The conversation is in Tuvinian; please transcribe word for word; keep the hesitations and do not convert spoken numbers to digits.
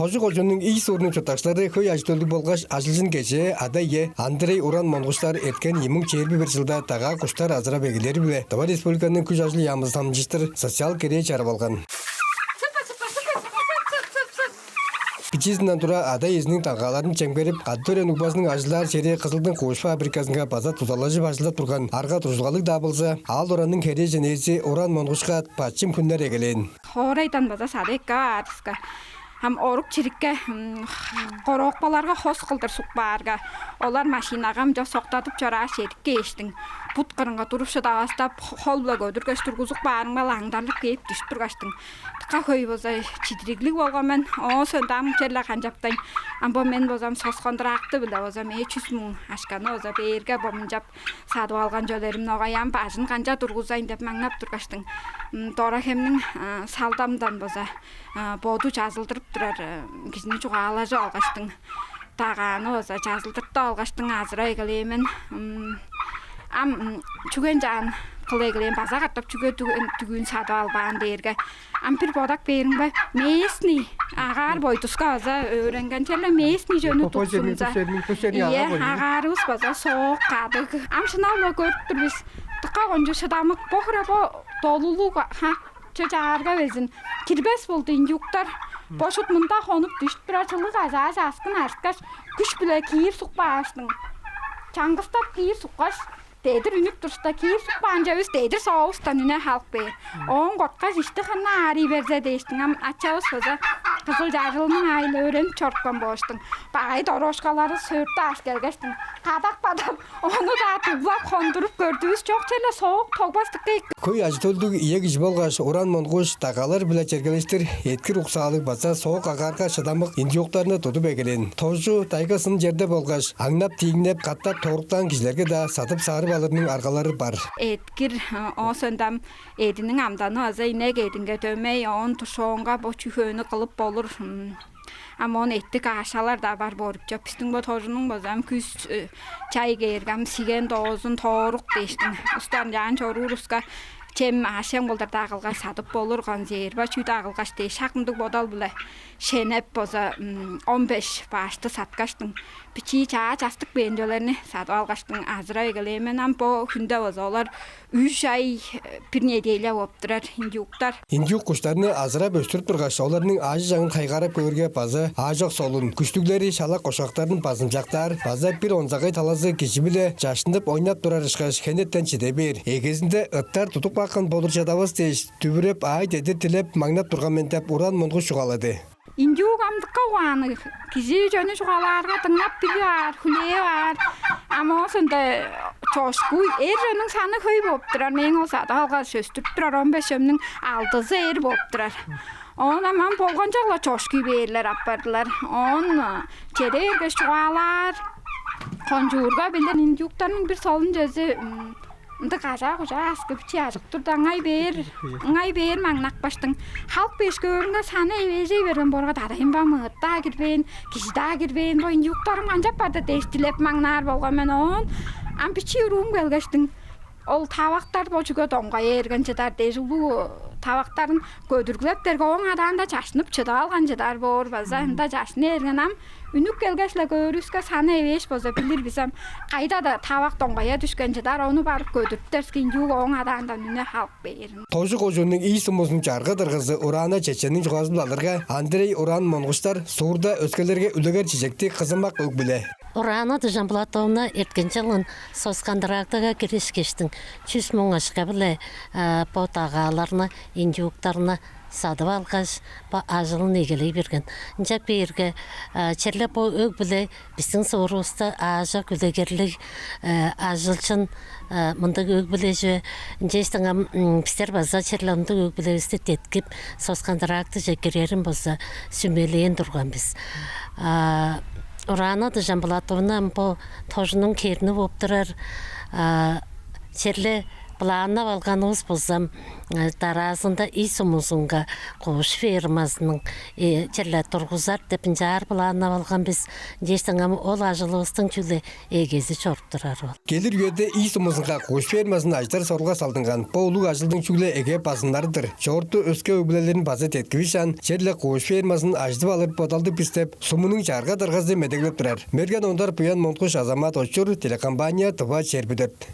Тожу кожууннуң Ий суурнуң чурттакчылары хөй ажы-төлдүг болгаш ажылчын кежээ, ада-ие Андрей, Уран Монгуштар эрткен ийи муң чээрби бир чылда дагаа куштар азырап эгелээри-биле Тыва Республиканың Күш ажыл яамызы-даа дамчыштыр социал керээ чарып алган. Бичиизинден тура ада-иезиниң дагааларын чемгерип, кады төрээн угбазының ажылдаар чери Кызылдың куш фабриказынга база дузалажып ажылдап турган арга-дуржулгалыг-даа болза, аал-оранның херээжен ээзи Уран Монгушка бачым хүннер эгелээн. Хоорайдан база садып эккеп аарывыска, ам орук-чирикке, м, короопкаларга хос кылдыр суп каарга, олар машинага ам чок соктадып чорааш, чедип кээштиң. Бут кырынга туруп шыдавастап, хол-биле көдүргеш, тургузуп каарымга-ла, аңдарлып кээп дүжүп тургаштың. Дыка хөй болза чидириглиг болган мен. Оон соонда ам черле канчаптайн, ам бо мен болза ам соскон-дыракты-биле болза ам ээ чүс муң акшаны болза бээрге, бо мынчап садып алган чүвелерим ногай, ам бажын канчап тургузайн деп маңнап тургаштың, м, Дора-Хемниң, а, Салдамдан болза, а, боду чазылдырып турар, э, кижини чугаалажып алгаштың, дагааны болза чазылдыртып алгаштың, азырап эгелээн мен. М, ам, м, чүге ынчаар кылып эгелээн, база катап чүге дүг-, дүгүүн садып албаан дээрге, ам бир бодап кээримге, местный агаар-бойдуска база өөренген, черле местный чүвени тутсунза. Ийе, агаарывыс база соок, кадыг. Ам шынап-ла көрүп тур бис. Дыка кончуг шыдамык. Бо хире бо долулуг, ха, чо чаарга безин. Кирбес болду индюктар. Бо шут мында хонуп дүжүп турар, чылыг ажааш, аскын арткаш, күш-биле киир суп кааштың. Чаңгыстап киир суккаш, дедир үнүп турувуста, киир суп каан чүвевис дедир соовустан үне халып кээр. Оон корткаш, ишти хынна аарый берзе дээштиң, ам ачавыс база кызыл чажылының аайы-биле өөренип чорупкан болгаштың, багай дорожкалары сөөртү аш келгештиң, кадак-бадап, ону-даа дуглап, хондуруп көрдүвүс. Чок, черле соок, тогбас дыка эки. Хөй ажы-төлдүг ие кижи болгаш Уран Монгуш дагаалар-биле чергелештир эъткир уксаалыг база соок агаарга шыдамык индюктарны тудуп эгелээн. Тожу тайга-сын черде болгаш, аңнап-дииңнеп, катап тооруктаан кижилерге-даа садып-саарып алырының аргалары бар. Эъткир, э, оон соонда ам эъдиниң амданы база инек эъдинге дөмей, оон тушёнка бо чү-хөөнү кылып болур. М, ам оон эъттиг аъшалар-даа бар боор ийик чоп. Бистиң бо Тожунуң база ам күс, э, чай кээрге, ам сиген, доозун, тоорук дээштиң, устан чаан чоруур улуска чем, аъш-чем кылдыр-даа кылгаш садып болур, консерва, чүү-даа кылгаш дээш, шак мындыг бодал-биле шенеп база, м, он беш башты саткаштың, бичии чаа частык бээн чүвелерни садып алгаштың, азырап эгелээн мен. Ам бо хүнде база олар үш ай, э, бир неделя болуп турар индюктар. Индюк куштарны азырап өстүрүп тургаш, оларның аажы-чаңын хайгаарап көөрге база аажок солун. Күштүглери шала кошкактарын базымчактаар, база бир онзагай талазы кижи-биле чаштынып ойнап турар ышкаш, хенертен чиде бээр. Эгезинде ыттар тудуп каапкан болур чадавас дээш, дүвүреп, аай-дедир дилеп, маңнап турган мен деп, Уран Монгуш чугаалады. Индюк ам дыка угаанныг. Кижи чүвени чугаалаарга, дыңнап билип аар, хүлээп аар. Ам оозунда чошкуй, эр чоннуң саны хөй болуп турар. Мээң ол садып алгаш өстүрүп турар он беш чемниң алдызы эр болуп турар. Оон ам, ам болганчок-ла чошкуй бээрлер апардылар. Оон, э, чеде бергеш чугаалаар, кончуурга билир. Индюктарның бир солун чүвези, м, ындыг кажаа-кужаа аскы бичии ажык турда, ыңай бээр, ыңай бээр маңнапкаштың, халып кээш көөрүнге, саны эвээжей берген боорга, дадайым ба, мыыт-даа кирбээн, кижи-даа кирбээн, бо индюктарым канчап барды дээш, дилеп маңнаар болган мен. Оон ам бичии уруум келгештиң, ол тавактар бо чүге доңгая берген чыдар дээш, улуг тавактарын көдүрүглептерге, ооң адаанда чашынып чыдып алган чыдар боор база. Ында чашына берген. Ам үнүп келгеш-ле көөрүвүске, саны эвээш болза, билир бис ам, кайда-даа тавак доңгая дүшкен чыдар, ону барып көдүрүптерге, индюк ооң адаандан үне халып бээр. Тожу кожууннуң Ий сумузунуң чаргы дыргызы Урана Чеченниң чугаазы-биле алырга, Андрей, Уран Монгуштар суурда өскелерге үлегер-чижектиг, кызымак өг-бүле. Урана Дыжамбулатовна эрткен чылын соцконтрактыга киришкештиң, чүс муң акша-биле, а, бо дагааларны, индюктарны садып алгаш, бо ажылын эгелей берген. Ынчап кээрге, а, черле бо өг-бүле бистиң суурувуста аажок үлегерлиг, э, ажылчын, э, мындыг өг-бүле чүве. Ынчаштың ам, м, бистер база черле ындыг өг-бүлевисти деткип, соцконтрактыже кирерин база сүмелээн турган бис. А, Урана Дыжамбулатовна ам бо Тожунуң херни болуп турар, а, черле Планнап алганывыс болза, дараазында ий сумузунга куш фермазының черле тургузар деп ынчаар планнап алган бис. Дээштиң ам ол ажылывыстың чүгле эгези чоруп турар ол. Келир үеде ий сумузунга куш фермазын ажыдар сорулга салдынган. Бо улуг ажылдың чүгле эге базыннары-дыр. Чоорту өске өг-бүлелерин база деткивишаан, черле куш фермазын ажыдып алыр бодалдыг бис деп, сумунуң чагырга даргазы медеглеп турар. Мерген Ондар, Буян Монгуш, Азамат Очур, телекомпания «Тыва чээрби дөрт».